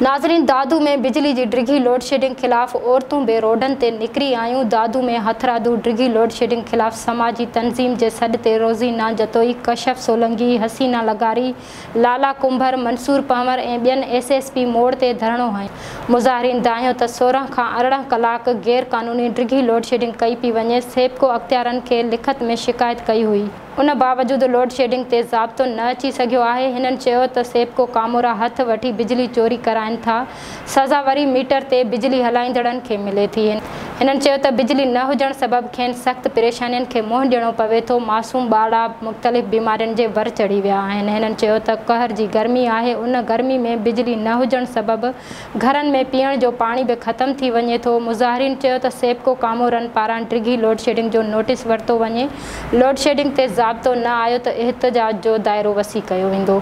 ناظرين دادو ۾ بجلي جي ڊگهي لوڊشيڊنگ خلاف عورتون به روڊن تي نڪري آيون، دادو ۾ هٿرادو ڊگهي لوڊشيڊنگ خلاف سماجي تنظيم جي سڏ تي روزينا جتوئي، ڪشف سولنگي، حسينا لغاري، لالا ڪنڀر، منصور پنهور ۽ ٻين ايس ايس پي موڙ تي ڌرڻو هنيو. مظاهرين دانهيو ته 16 کان 18 ڪلاڪ غير قانوني ڊگهي لوڊشيڊنگ ڪئي پئي وڃي، سيپڪو اختيارن کي لکت ۾ شڪايت ڪئي هئي. ان باوجود لوڊشيڊنگ تي ضابطو نه اچي سگهيو آهي. هنن چيو ته سيپڪو ڪامورا هٿ وٺي بجلي چوري ڪرائين ٿا، سزا وري ميٽر تي بجلي هلائيندڙن کي ملي ٿي. هنن چيو ته بجلي نه هجڻ سبب کين سخت پريشانين کي منهن ڏيڻو پوي ٿو، معصوم ٻارڙا مختلف بيمارين جي ور چڙهي ويا آهن. هنن چيو ته قهر جي گرمي آهي، ان گرمي ۾ بجلي نه هجڻ سبب گهرن ۾ پيئڻ جو پاڻي به ختم ٿي وڃي ٿو. مظاهرين چيو ته سيپڪو ڪامورن پاران ڊگهي لوڊشيڊنگ جو نوٽيس ورتو وڃي، لوڊشيڊنگ تي ضابطو نه آيو ته احتجاج جو دائرو وسيع ڪيو ويندو.